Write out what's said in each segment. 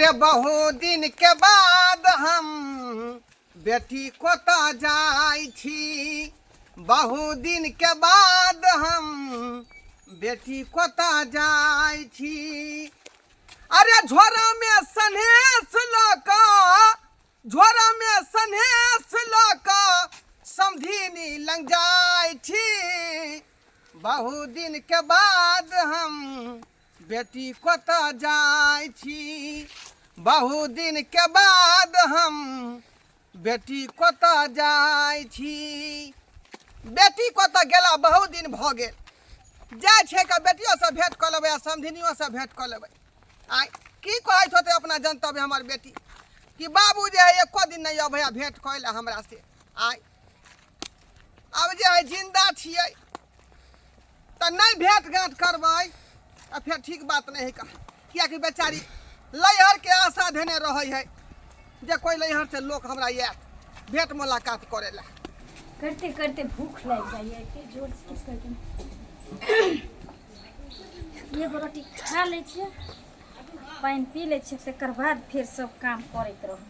अरे बहुत दिन के बाद हम बेटी कतऽ जाइ छी, बहुत दिन के बाद हम बेटी कतऽ जाइ छी। अरे झोरा में सनेस लऽ कऽ, झोरा में सनेस लऽ कऽ समधिनी लग जाइ छी, बहुत दिन के बाद हम बेटी कतऽ जाइ छी, बहुत दिन के बाद हम बेटी कतऽ जाइ छी। बेटी कतऽ गेला बहुत दिन भऽ गेल, जाइ छै के बेटियोसँ भेँट कऽ लेबै आ समधिनियोसँ भेँट कऽ लेबै। आइ की कहैत होतै अपना जनतब हमर बेटी कि बाबू जे है एको दिन नहि अबै भेँट करै लए हमरा से। आइ आब जे है जिन्दा छियै तऽ नहि भेँट घाँट करबै तऽ फेर ठीक बात नहि है, किएकि बेचारी लैहरके आशा धेने रहै है जे कोइ लैहरसँ लोक हमरा आयत भेँट मुलाकात करै लए। करते करते भूख लागि जाइए, एते जोरसँ किछु करते एगो रोटी खा लै छियै, पानि पी लै छियै, तकर बाद फेर सब काम करैत रहू।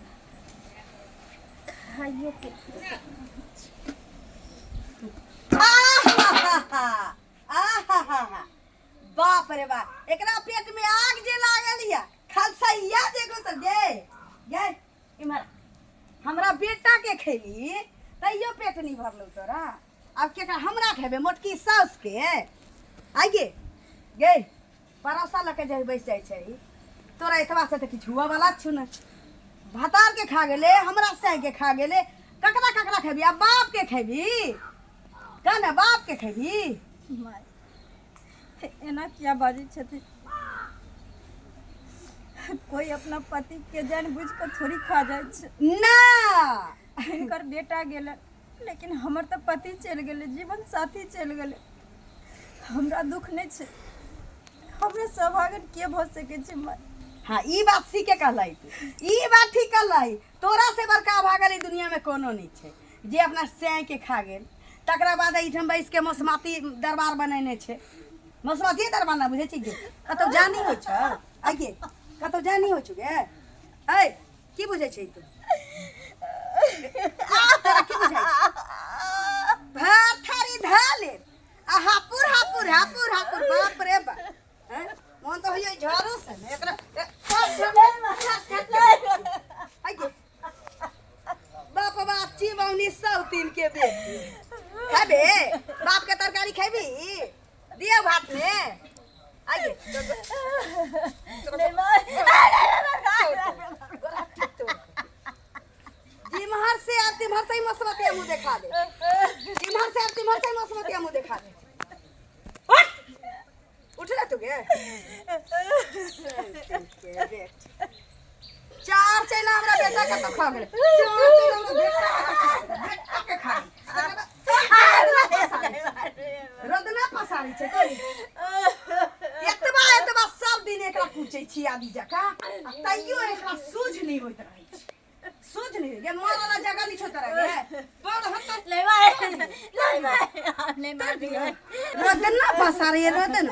खाइयो के फुर्सत नहि होइ छै। आहाहा, बाप रे बाप, एकरा पेट में आग जे लागल या खलसैया जे घुसल गे गे इम्हर हमरा बेटा के खैली तैयो पेट नहीं भरलो तोरा। अब केकरा हमरा खेबे मोटकी साउस के? आइए गे परोसा लऽ के जे बैस जाइ छै तोरा एतबा से तऽ किछु हुअ वाला छौ ने। भतार के खा गेले, हमरा सह के खा गेले, ककरा ककरा खेबी? आ बाप के खेबी? कह ने, बाप के खेबी? माय, एना किया बाजै छथिन? कोई अपना पति के जान बुझ के थोड़ी खा जाइ छै। ना हिनकर बेटा गेलै, लेकिन हमर तऽ पति चलि गेलै, जीवन साथी चलि गेलै। हमरा दुख नहि छै, हमरा सौभाग्य के भऽ सकै छै माय? हाँ, ई बात सीके कहलै तू, ई बात ठीक कहलै। तोरा से बड़का भागल ई दुनिया में कोनो नहीं छै जे अपना सैं के खा गेल। तकरा बाद एहिठाम बैस के मसमाती दरबार बनेने छै। मसमाती दरबार ना बुझै छी गे? कतौ जानी होइ छौ? आगे कतौ जानी होइ छौ गे? ऐ की बुझै छै तू? तोरा की बुझाइ छै? भात थारी धऽ ले आ हापुर हापुर हापुर हापुर। बाप रे बाप, हैं? मोन तऽ होइए झाड़ू से ने एकरा आइए। बाप बाप चिबौनी सौतीन के बेटी खेबे? बाप के तरकारी खेबी? दियो भात में आइए। जिम्हर से आब तिम्हर से ही मसमतिया मुंह देखा दे, जिम्हर से आब तिम्हर से ही मसमतिया मुंह देखा दे। उठ उठ रे तू गे। चार चैना हमरा बेटा के तो खा गेलै, चार चैना हमरा बेटा के तो खा गेलै, बेटा के खा गेलै। रदना पसारी छै कोई एतबा एतबा सब दिन एकरा पूछै छी आदि जकाँ, आ तैयो एकरा सूझ नहि होइत रहै छै, सूझ नहीं गे। मार वाला जगह नहीं छोड़ रहा गे बड़ हम तो नहीं मार, नहीं मार, नहीं मार दिया। रदना पसारी है रदना।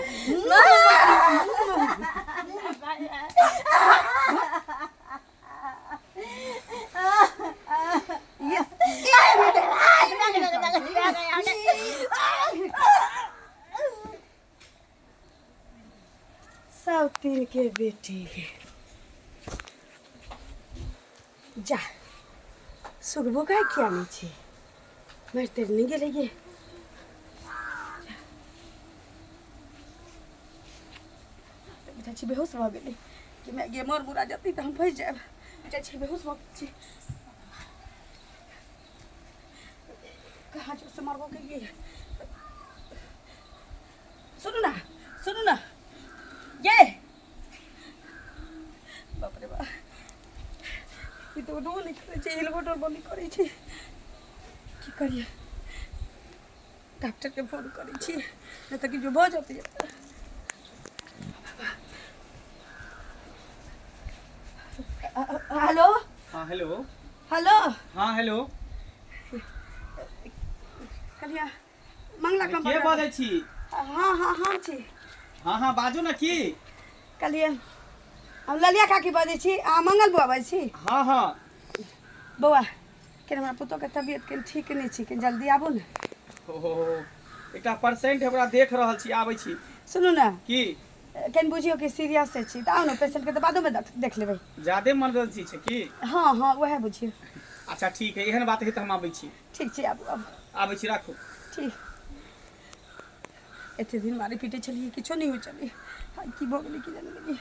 ये साउतीन के बेटी के जा सुगबो का किया नहीं छी, मर तेर नहीं गेले गे। बुझाइ छी बेहोश भऽ गेलै कि मैं गे, मर मुरा जती तऽ हम फँसि जायब। बुझाइ छी बेहोश भऽ गेल छी। कहाँ जोर से मारबो के लिए? सुनू ना, सुनू ना ये। बाप रे बाप, ई तऽ उठबो नहि करै छै, हिलबो डुलबो नहि करै छै। की करियै? डॉक्टरके फोन करै छी, नहि तऽ किछु भऽ जेतै। हेलो। हाँ हेलो। हेलो। हाँ हेलो। कलिया मंगला के कंपनी बजै छी? हाँ हाँ, हम छी। हाँ हाँ, बाजू ना। की कहलियै हम ललिया काकी बजै छी अहाँ मंगल बौआ बजै छी? हाँ हाँ। बौआ के हमरा पुतोहके तबियत कनि ठीक नहि छै, कनि जल्दी आबू ने। ओहो, एकटा पेशेंट है, ओकरा देख रहल छी, आबै छी। सुनू ने। की? कनि बुझियौ कि सीरियस छी तऽ आउ ने, पेशेंटके तऽ बादोमे देख लेबै। ज्यादे इमरजेंसी छै की? हँ हँ, उएह बुझियौ। अच्छा ठीक है, एहन बात है तऽ हम आबै छी। ठीक छै, आबू आबू। आबै छी, राखू। ठीक। एते दिन मारे पीटे छलियै, किछो नहि होइ छलै, आइ की भऽ गेलै की जाने गेलियै।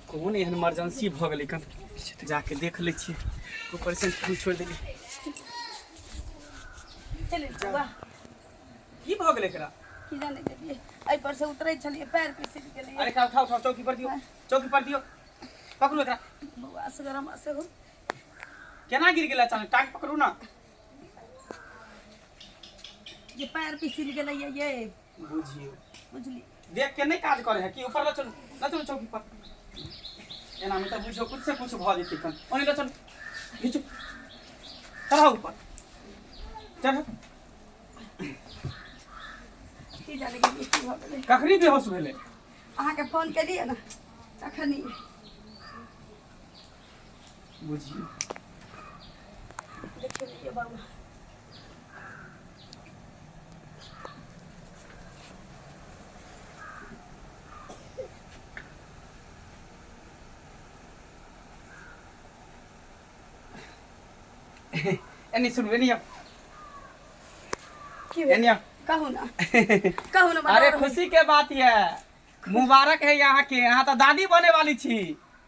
कोन एहन इमरजेंसी भऽ गेलै? कन जाके देख लै छियै। ओ पेशेंट हम छोड़ि देलियै। चलि बौआ। की भऽ गेलै एकरा? की जाने गेलियै, एहि पर से उतरै छलियै, पैर फिसलि गेलै। अरे एकरा उठाउ, उठाउ, चौकी पर दियौ, चौकी पर दियौ, पकड़ू एकरा। बौआ असगर हमरा सेहो। केना गिर गेलै अचानक? टांग पकड़ू ना। जे पैर फिसलि गेलै ये। बुझियौ। बुझली। देख के नहि काज करे है कि? ऊपर लऽ चलू, लऽ चलू चौकी पर। एना में तऽ बुझियौ कुछ से कुछ भऽ जेतै। कन ओने लऽ चलू, घीचू, चढ़ाउ ऊपर, चढ़। की जाने गेलियै की भऽ गेलै। कखनी बेहोश भेलै? अहाँके फोन केलियै ने तखनी। बुझियौ। देखियौ ने ये बौआ। एनी सुनू, एनी आउ। की भेल? एनी आउ। कहू ना, कहू ना। अरे खुशी के बात ये, मुबारक है यहाँ के, अहाँ तो दादी बने वाली छी।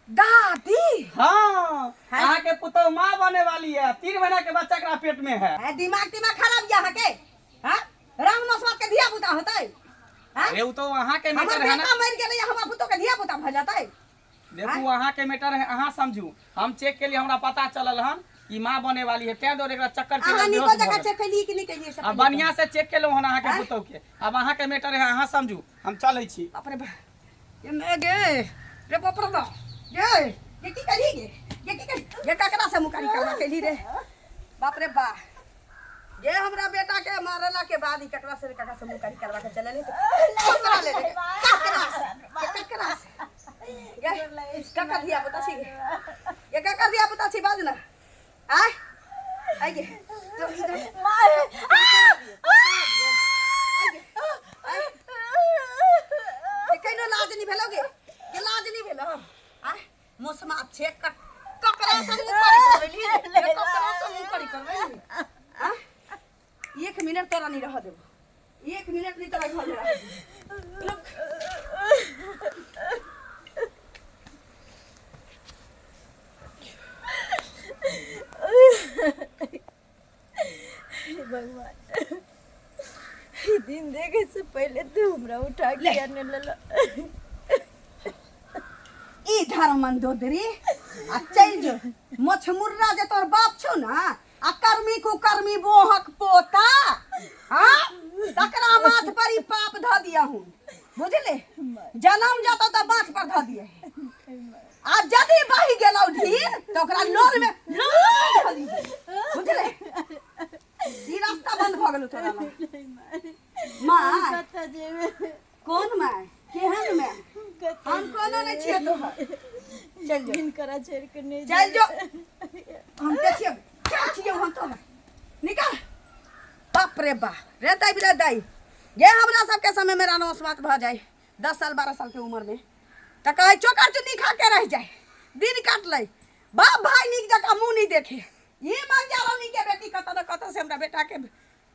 दादी? हाँ, अहाँ के पुतोह माँ बने वाली है। 3 महीना के बच्चा एकरा पेट में है। है दिमाग तिमाग खराब ये अहाँ के? हाँ, राम नसवात के धिया पुता होतै? हाँ? अरे उ तो अहाँ के हमर मैटर है ना। बेटा मरि गेलै, हमरा पुतोह के धिया पुता भऽ जेतै? देखू, अहाँ के मैटर है, अहाँ समझू। हम चेक के लिए हमरा पता चलल हन कि माँ बने वाली है, तें दुआरे एकरा चक्कर चलि अहाँ गेल, नीको बेहोश भऽ जकाँ गेल। चेक केलियै कि नहि केलियै से आ पहिले बढ़िया से चेक केलहुँ हन अहाँ के आँय? पुतोह के। अब अहाँ के मैटर है, अहाँ समझू, हम चलै छी। बाप रे बाप, ये मैं गे रे, बाप रे बाप, ये ये की करी गे? ये की करी ये? ककरा से मुकारी करवा केली रे? बाप रे बा, ये हमरा बेटा के मारला के बाद ही ककरा से, ककरा से मुकारी करवा के चले ले? ककरा ले ले, ककरा से, ये ककरा से? ये ककरा धिया पुता छी गे? ये ककरा धिया पुता छी? बाज ना। आय आय गे, तो ये कहिनो लाज नहीं भेलो गे? ये लाज नहीं भेलो? आय मौसम अच्छे ककरा से मुँह करी करबेली रे? ककरा से मुँह करी करबेली? आय एक मिनट तोरा नहीं रह देबो, एक मिनट नहीं तोरा घर में रह देबो। रुक। हे भगवान, ई दिन देखे से पहले तू हमरा उठा के आने लला। ई धर मंदोदरी आ चलि जो। मछमुर्रा जे तोहर बाप छौ ना, आ कर्मी कुकर्मी बोहक पोता, हाँ, तकरा माथ पर ई पाप धऽ दियहुन, बुझले? जनम जतौ तऽ माथ पर धऽ दिए, आ यदि बहि गेलौ ढीर तऽ ओकरा लोल में लोल में धऽ दिहे, बुझले? ई रास्ता बंद भऽ गेलौ तोरा ला। माय? कतऽ जेबै? कोन माय? केहन माय? हम कोनो नहि छियै तोहर, चल जो। हिनकरा छोड़ि के नहि। चल जो। हम के छियै? के छियै हम तोहर? निकल। बाप रे बाप रे, दाइ रे दाइ, ये हमरा सबके समय में रानोस बात भऽ जाय 10 साल 12 साल के उम्र में तऽ कहै चोकर चुन्नी खा के रह जाय, दिन काट लै, बाप भाई नीक जकाँ मुँह नहीं देखे। ई मंजारौनी के बेटी कतऽ न कतऽ से हमरा बेटा के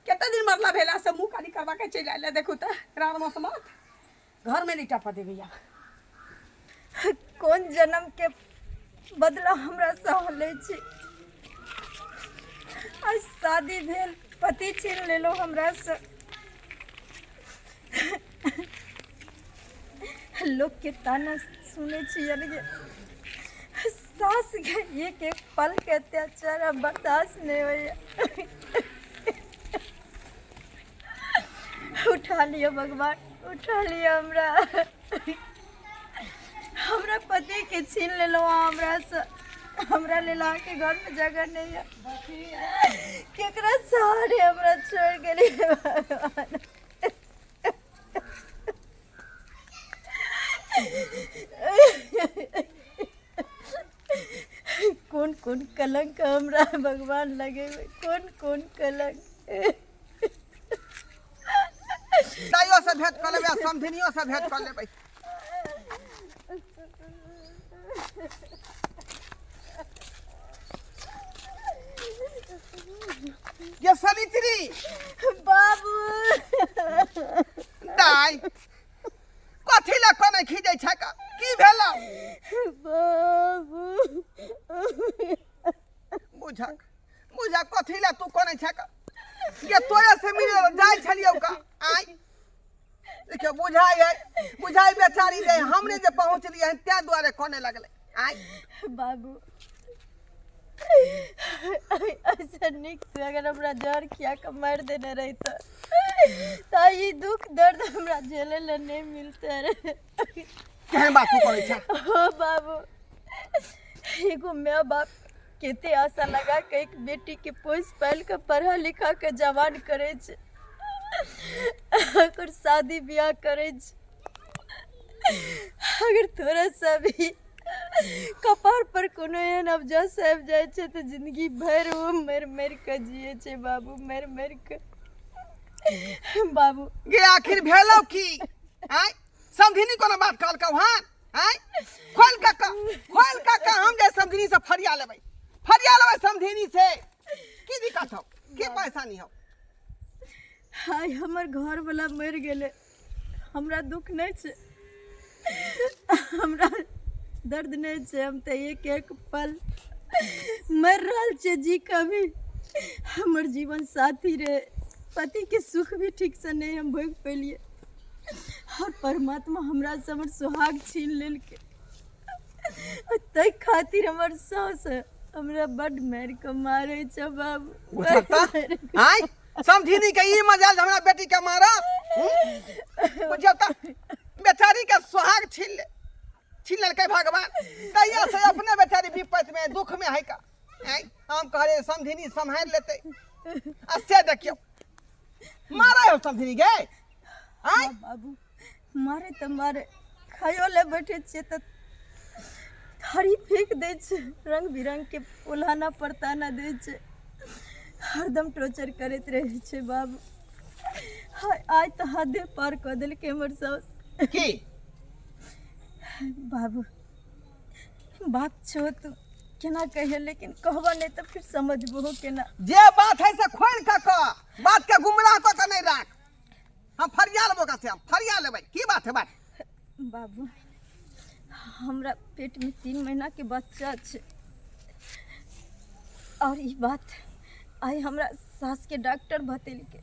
कते दिन मरला भेला से मुँह काली करवा के चलि आयल। देखू तऽ रान मौसमत घर में नहीं टपा देबै आब। कोन जन्म के बदला हमरा सहले छी? आज शादी भेल, पति छीन लेलो हमरा से। लोग के ताना सुनै छी, यानी कि सास के एक एक पल के अत्याचार अब बर्दाश्त नहीं होइए। उठा लिअ भगवान, उठा लिअ हमरा। हमरा पति के छीन लेलहुँ अहाँ हमरा से। हमरा लेल अहाँके घरमे जगह नहीं है। केकरा सहारे हमरा छोड़ि गेलियै भगवान? कोन कोन कलंक हमरा भगवान लगेबै, कोन कोन कलंक। दाइयो से भेंट कऽ लेबै आ समधिनियो से भेंट कऽ लेबै। ये सवित्री। बाबू। दाइ, कथी लए कोने खीजै छै? की भेलौ? बाबू। बुझक बुझक, कथी लए तू कोने छै? ये तोरे से मिले जाइ छलियौ का? आइ देखियौ, बुझाइ है, बुझाइ बेचारी जे हमरे जे पहुँचलियै हन ताहि दुआरे कोने लगलै। आइ बाबू, ऐसा नीक तू अगर हमरा जहर खिया कऽ मारि देने रहित तऽ ई दुख दर्द हमरा झेले लए नहि मिलते रहे। केहन बात तू करै छै? हो बाबू, एगो माय बाप कते आशा लगा के एक बेटी के पोसि पालि कऽ पढ़ा लिखा के जवान करै छै, ओकर शादी बियाह करै छै। अगर थोड़ा सा भी कपार पर कोनो एहन अवजस आबि जाइ छै तऽ जिंदगी भरि ओ मरि मरि कऽ जियै छै बाबू, मरि मरि कऽ बाबू। गे, आखिर भेलौ की? आँय, समधिनी कोनो बात कहलकौ? हँ, आँय, खोल कऽ कह, खोल कऽ कह। हम जे समधिनी से फरिया लेबै, फरिया लेबै समधिनी से। की दिक्कत हौ, की परेशानी हौ? आइ हमर घरवला मरि गेलै, हमरा दुख नहि छै, हमरा दर्द नहि छै। हम तऽ एक एक पल मरि रहल छियै जी कभी। हमर जीवन साथी रहे, पतिके सुख भी ठीकसँ नहि हम भोगि पेलियै और परमात्मा हमरासँ हमर सुहाग छीन लेलकै। ताहि खातिर हमर साउस हमरा बड्ड मारि कऽ मारै छै बाबू। आँय, समधिनी के ई मजाल जे हमरा बेटी के मारब? बुझियौ तऽ, बेचारी के सोहाग छीन ले छीन लेलकै भगवान। तैया से अपने बेचारी विपत में, दुख में है का। आँय, हम कहलियै समधिनी सम्हारि लेतै, आ से देखियौ मारै हो समधिनी गे। आँय हाँ बाबू, मारे तऽ मारे, खाइयो लए बैठे छियै तऽ थारी फेंक दै छै, रंग बिरंग के उल्हाना परताना दै छै, हरदम टॉर्चर करैत रहै छै बाबू। हाय, आइ तऽ हदे पार कऽ देलकै हमर साउस। की बाबू, बाप छो तू, केना कहिए, लेकिन कहबऽ नहि तऽ फिर समझबहो केना? जे बात है से खोलि कऽ कह, बात के गुमराह कऽ के नहि राख। हम फरिया लेबो ओकरा से, हम फरिया लेबै। की बात है बात? बाबू, हमरा पेट में 3 महीना के बच्चा छै और ई बात आइ हमरा सास के डॉक्टर बतेलकै।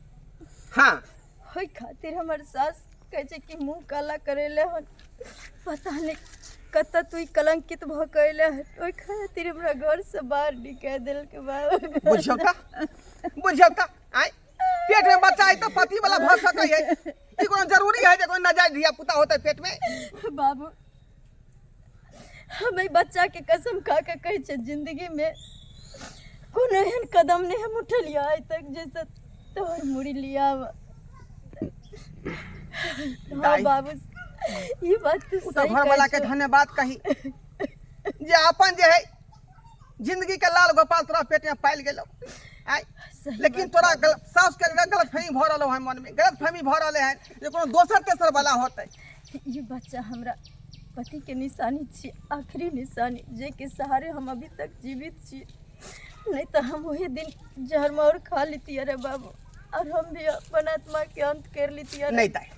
ओहि खातिर हमर सास कहै छै कि मुँह काला करेले हन, पता नहि कतऽ तू ई कलंकित भऽ कऽ अयले हन। ओहि खातिर हमरा घरसँ बाहर निकालि देलकै बाबू। बुझियौ तऽ, बुझियौ तऽ, आँय, पेट में बच्चा है तऽ पति वाला भऽ सकै है? ई कोनो जरूरी है जे कोई नाजायज धिया पुता होतै पेट में? बाबू, हम एहि बच्चा के कसम खा के कहै छियै, जिंदगी में कोनो एहन कदम नहि हम उठेलियै आइ तक जैसे तोहर मुड़ी लियाब। हाँ दाइ। बाबू, ई बात तू ओ तऽ सही घर वाला कहै के छौ। धन्यवाद कही जे अपन जे है जिंदगी के लाल गोपाल तोरा पेट में पालि गेलो। आय, सही लेकिन बात। तोरा गलत सास के गलत फहमी भऽ रहलो है, मन में गलत फहमी भऽ रहले है जे कोनो दोसर तेसर वाला होतै। ई बच्चा हमरा पति के निशानी छी, आखिरी निशानी जे के सहारे हम अभी तक जीवित छी। नहीं तो हम वही दिन जहर मार खा लेती अरे बाबू, और हम भी अपन आत्मा के अंत कर लेती अरे। नहीं दाइ,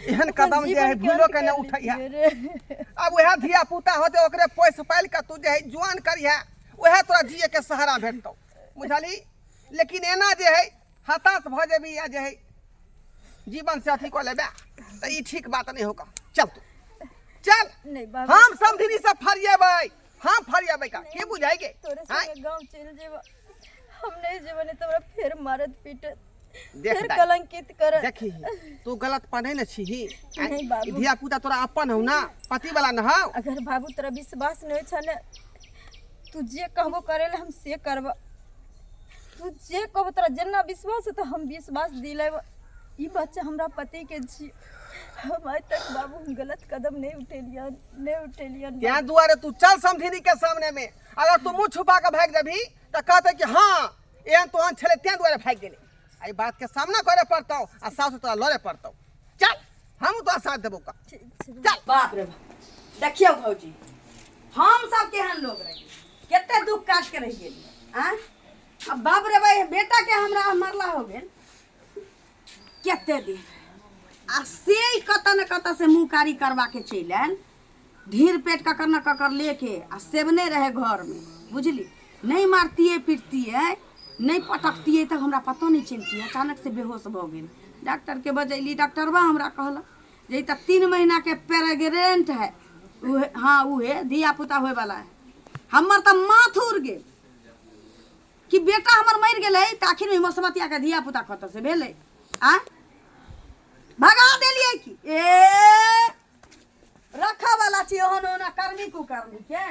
एहन अपन कदम जे है जीवन के भूलो अंत के कर नहीं उठै है। लेती अरे। अब वएह धिया पुता होते, ओकरे पोसि पालि कऽ तू जे है जुआन करिहे, वएह तोरा जिए के सहारा भेटतौ, बुझलही? लेकिन एना जे है हताश भऽ जेबही या जे है जीवन से अथी कऽ लेबे तऽ ई ठीक बात नहि होगा। चल तू चल। नहीं बाबू, हम समधिनी से फरिएबै, हम फरिएबै का की बुझाइ गे? तोरे आँय? संगे गांव चलि जेबा। हम नहीं जेबा, नहीं तो हमरा फेर मारत पीटत, देख फेर दाइ। कलंकित करत। देखी, तू गलत पर नहीं ने छीही? आँय? नहीं बाबू। ई धिया पुता तोरा अपन हौ ना, पति वाला न हौ। अगर बाबू तोरा विश्वास नहीं छ ने, तू जे कहबो करे ला हम से करब। तू जे कहबो, तोरा जेना विश्वास है तो हम विश्वास दिलेब। ई बच्चा हमरा पति के छी। हम आइ तक बाबू हम गलत कदम नहि उठेलियन, नहि उठेलियन। त्या दुआरे तू चल समधिनी के सामने में, अगर तू मुंह छुपा के भाग जेबही तऽ कहते कि हाँ एहन तोहन छलै तें दुआरे भागि गेलै। एहि बात के सामना करे पड़तौ आ सासु तोरा लड़े पड़तौ। चल हम तोरा साथ देबौ का। ठीक छै। चल। बाप रे बाप, देखियौ भौजी, हम सब केहन लोग रहियै, कते दुख काट के रहि गेलियै। आँय अब बाप रे भाई, बेटा के हमरा मरला हो गेल कते दिन, आ से कतऽ ने कतऽ से मुँह कारी करवा के चलि आयल, ढीर पेट ककर न ककर लेके आ सेवने रहे घर में, बुझली। नहीं मारतियै पीटतियै, नहीं पटकतियै तऽ हमरा पतो नहीं चलतियै। अचानक से बेहोश भऽ गेल। डॉक्टर के बजैली, डॉक्टरबा हमरा कहलक जे ई तऽ 3 महीना के प्रेग्नेंट है, उहे, हाँ उहे धिया पुता होय वाला है। हमर तऽ माथ उड़ गेल कि बेटा हमर मरि गेलै तऽ आखिर में मसमतिया के धिया पुता कतऽ से भेलै। आ भगा देलियै कि ए रखऽ वाला छी ओहन ओहन कर्मी कुकर्मी के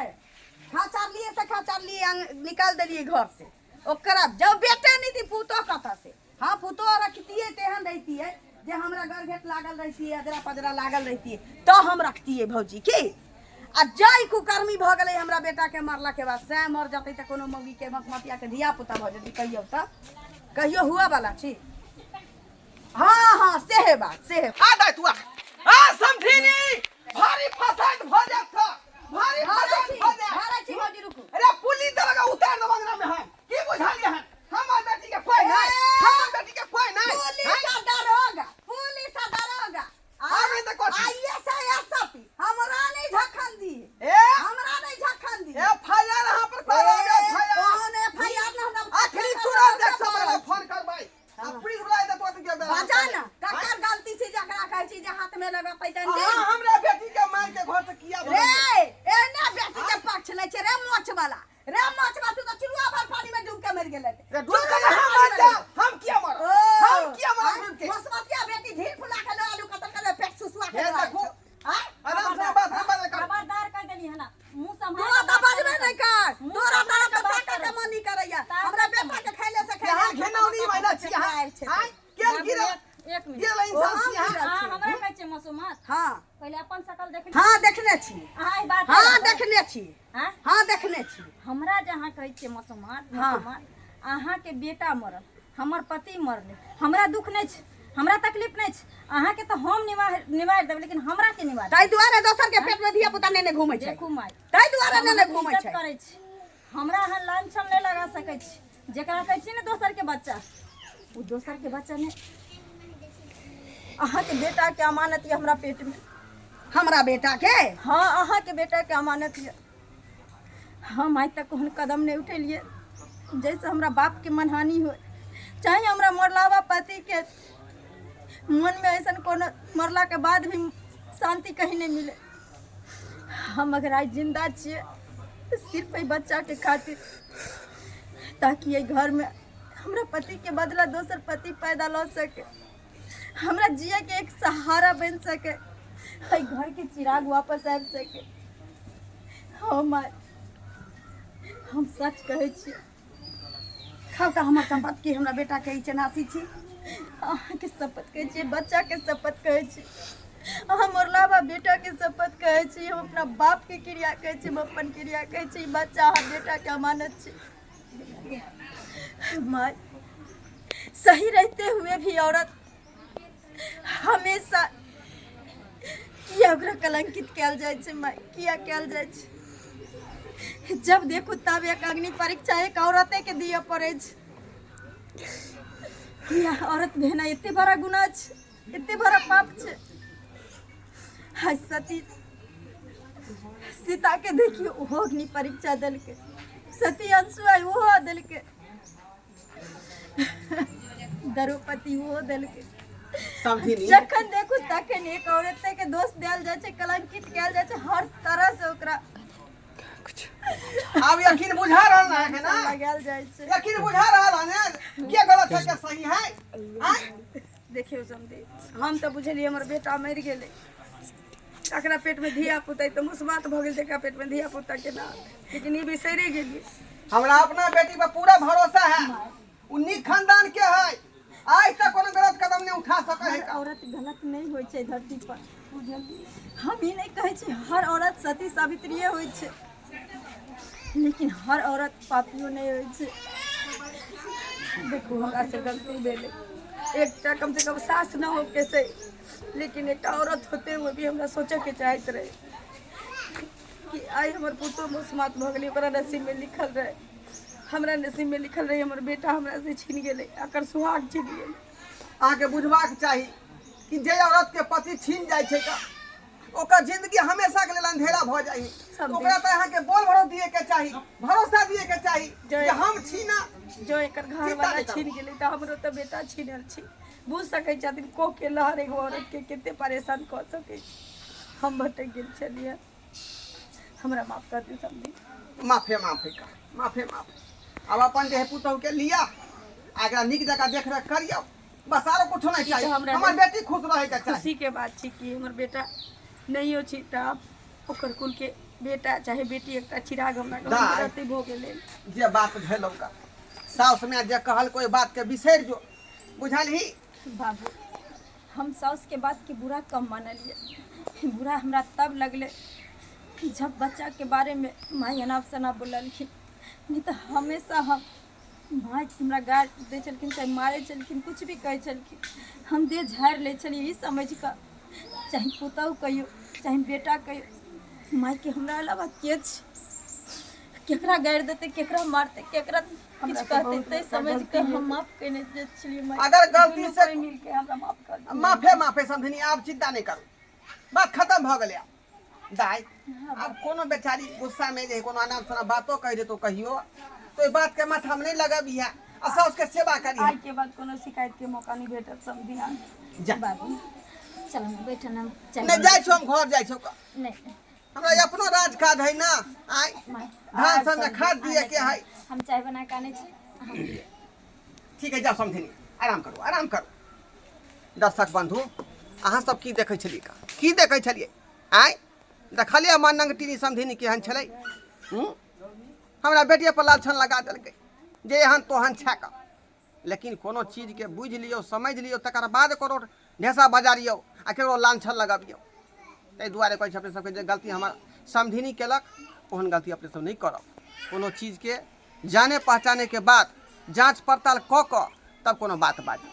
खा लिए से खा लिए, निकाल देलियै घर से। ओकरा जब बेटे नहीं थी पुतो कतऽ से। हाँ पुतो रखतियै तेहन रहितियै जे हमरा घर घेट लागल रहितियै, अजरा पजरा लागल रहितियै तऽ हम रखतियै भौजी की। आ जै कुकर्मी भऽ गेलै हमरा बेटा के मरला के बाद, सएह मर जेतै तऽ कोनो मौगी के मसमतिया के धिया पुता भऽ जेतै। कहियौ तऽ कहियो हुआ वाला छी। हाँ हाँ सेहे बात सेहे। आ दाइ तू आ। आ समधिनी भारी फसाद भऽ जायत तऽ, भारी फसाद भऽ जायत। धरै छी भौजी, रुकू। अरे पुलिस दरोगा उतार देब अंगना में। हम की बुझलियै हन? हमर बेटी के कोई नहीं, हमर बेटी के कोई नहीं। पुलिस आ दरोगा, पुलिस आ दरोगा। आबै तऽ कथी? I S S P हमरा नहीं झखन दी, ए हमरा नहीं झखन दी। एफ I R अहाँ पर करब, एफ I R. कौन एफ I R? ना हमरा आखिरी तुरंत देख समय फोन करबै आ पुलिस बुला देत तो के बजा ना, ककर गलती छै जकरा कहै छी जे हाथ में लगतै तहन दे। अहाँ हमरा बेटी के मार के घर से किया रे भगेलियै? एने बेटी के पक्ष लै छै रे मोछ वाला, रे मोछ वाला, तू तऽ चिड़ुआ भर पानी में डूब के मरि गेलै। रे डूब के हम मर जाब, हम किया मरब? हम किया मरब डूब के? मसमतिया बेटी ढील फुला के लो आलू कतल के पेट सुसुआ के हे लो आलू। देखू। आँय? आराम से बात हम बात कर। खबरदार कह देली है ना, मुंह संभाल तोरा के तऽ बात बजबे करू। नहीं कर, मुंह तोरा संभाल तऽ के बात बेटा के करू। मन नहीं करैया, तार हमरा के बेटा के खैले से खैले यहाँ घिनौनी महिला छी अहाँ। आयल छै। आँय? केहन बाबू, गिरल? एक मिनट। गिरल इंसान छी अहाँ? अहाँ हमरा कहै छियै मसोमात? हाँ। पहिले अपन शकल देख। हाँ देखने छी। अहाँ ई बात हाँ देखने छी। हाँ? हाँ देखने छी। हमरा जे अहाँ कहै छियै मसोमात, हाँ। मसोमात, अहाँके बेटा मरल, हमर पति मरलै, हमरा दुख नहि छै, हमरा तकलीफ नहि छै। अहाँके तऽ हम निवारि देबै, लेकिन हमरा के निवार? ताहि दुआरे दोसर के पेट में धिया पुता नेने घूमै छै। देखू माय, ताहि दुआरे नेने हम घूमै इज्जत छै। करै छी, हमरा अहाँ लांछन नहि लगा सकै छी। जेकरा कहै छी ने दोसर के बच्चा, ओ दोसर के बच्चा नहि, अहाँके बेटा के अमानत यऽ हमरा पेट में। हमरा बेटा के? हाँ, अहाँके बेटा के अमानत यऽ। हम आइ तक कोन कदम नहि उठेलियै जैसे हमरा बाप के मनहानि हो, चाहे हमरा मरलावा पति के मन में ऐसा कोनो मरला के बाद भी शांति कहीं नहीं मिले। हम अगर आज जिंदा छियै तऽ सिर्फ एहि बच्चा के खातिर, ताकि एहि घर में हमरा पति के बदला दोसर पति पैदा लऽ सके, हमरा जिए के एक सहारा बन सके, एहि घर के चिराग वापस आबि सके। हम हम सच कहै छी। खाउ तऽ हमर सम्पत्ति की हमरा बेटा के ई चनासी छी। अहाँके शपथ कहै छी, बच्चाके शपथ कहै छी, अहाँ मरलाबा बेटाके शपथ कहै छी, हम अपना बापके क्रिया कहै छी, हम अपन क्रिया कहै छी, बच्चा अहाँ बेटाके अमानत छी। माय सही रहते हुए भी औरत हमेशा किया ओकरा कलंकित कयल जाइ छै माय? किया कयल जाइ छै? जब देखू तब एक अग्नि परीक्षा एक औरते के दिअ पड़ै छै। किया औरत भेनाइ एते बड़ा गुनाह छै, एते बड़ा पाप छै? हाय सती सीता के देखियौ, ओहो अग्नि परीक्षा देलकै। सती अंशुआ ओहो देलकै, द्रौपदी ओहो देलकै। समझिनी जखन देखू तखन एक औरत के दोष देल जाइ छै, कलंकित कयल जाइ छै हर तरह से ओकरा। आब यकीन बुझा रहल है ना? लगायल जाइ छै। यकीन बुझा रहल है ना के गलत है के सही है? आँय? देखियौ समधी, हम तऽ बुझलियै हमर बेटा मरि गेलै, तकरा पेटमे धिया पुता तऽ मुसमात भऽ गेल, जकरा पेटमे धिया पुता केना, लेकिन ई बिसरि गेलियै। हमरा अपना बेटी पर पूरा भरोसा है, उ नीक खानदान के है। आइ तक कोनो गलत कदम नहि उठा सकै है। हर औरत गलत नहि होइ छै धरती पर, बुझलियै? हम ई नहि कहै छी हर औरत सती सावित्रिये होइ छै, लेकिन हर औरत पापियो नहि होइ छै। देखू, हमरा से गलती भेलै। एकटा कम से कम सास न होके से, लेकिन एकटा औरत होते हुए भी हमरा सोचैके चाहैत रहे कि आइ हमर पुतोह मुसमात भऽ गेलै, ओकरा नसीबमे लिखल रहै, हमरा नसीबमे लिखल रहै, हमर बेटा हमरा से छीन गेलै, एकर सुहाग छीन गेलै। अहाँके बुझबाक चाही कि जे औरत के पति छीन जाइ छै तऽ ओकर जिंदगी हमेशा के लेल अंधेरा भऽ जाइ है। सब ओकरा तऽ अहाँके बोल भरोस दिए के चाही, भरोसा दिए के चाही जय- जे हम छी ना। जो एकर घर चिंता वाला नहि करू। छीन गेलै तऽ हमरो तऽ बेटा छीनल छी। बुझ सकै छथिन कोख के लहर एगो औरत के कते परेशान कऽ सकै छै। हम भटक गेल छलियै, हमरा माफ कर दियौ समधी। माफे माफे का माफे माफे। आब अपन जे है पुतहु के लिअ आ एकरा नीक जकाँ देखरेख करियौ, बस, आरो कुछो नहीं चाहिए। ई तऽ हमरा हमर बेटी खुश रहे के चाही। खुशी के बात छी कि हमर बेटा नहियो छी तऽ आब ओकर कुल के बेटा चाहे बेटी एकटा चिराग हमरा घर में दाइ। रहतै, भऽ गेलै। जे बात भेलौ का साउस में जे कहल कोई बात के बिसरि जो, बुझलही? बाबू, हम साउसके बातके बुरा कम मानलियै। बुरा हमरा तब लगलै जब बच्चाके बारेमे माय अनाप शनाप बोललखिन। नहि तऽ हमेशा हम माय हमरा गारि दै छलखिन, चाहे मारै छलखिन, किछु भी कहै छलखिन, हम देह झाड़ि लै छलियै ई समझि कऽ, चाहे पुतहु कहियौ चाहे बेटा कहियौ, मायके हमरा अलावा के छै? केकरा गारि देतै, केकरा मारतै, केकरा किछु कहतै, ताहि समझि कऽ हम माफ कयने जे छलियै माय। अगर गलती दुनू से कोइ मिलके हमरा माफ कर दियौ। माफे माफे समझनी, आब चिंता नहीं करू, बात खत्म भऽ गेलै। आब दाइ, आब कोनो बेचारी गुस्सा में जे कोनो अनाप शनाप बातो कहि देतो कहियो तो ओहि बात के माथा में नहीं लगबिहे आ साउस के सेवा करी। आइ के बाद कोनो शिकायत के मौका नहीं भेटत समझी। जा। बाबू, चल हम बैठ ना, चाय। नहीं, जाइ छौ, हम घर जाइ छौ। नहीं। हमरा अपनो राज काज है ना। आइ माय धान सब में खाद दिए के है। हम चाय बना के आनै छी, अहाँ पियौ। ठीक है, जाओ समधिनी, आराम करू, आराम करू। दर्शक बंधु, अहाँ सब की देखै छलियै का? की देखै छलियै? आँय, देखलियै हमर नंगटिनी समधिनी केहन छलै? हूँ? हमरा बेटिए पर लालछन लगा देलकै जे एहन तोहन छै का। लेकिन कोनो चीजके बुझि लियौ, समझि लियौ, तकर बाद कोनो ढेसा बजारियौ आ केकरो लांछन लगबियौ। ताहि दुआरे कहै छी अपने सबके जे गलती हमर समधिनी केलक ओहन गलती अपने सब नहि करब। कोनो चीजके जाने पहचाने के बाद जाँच पड़ताल कऽ कऽ तब कोनो बात बाजू।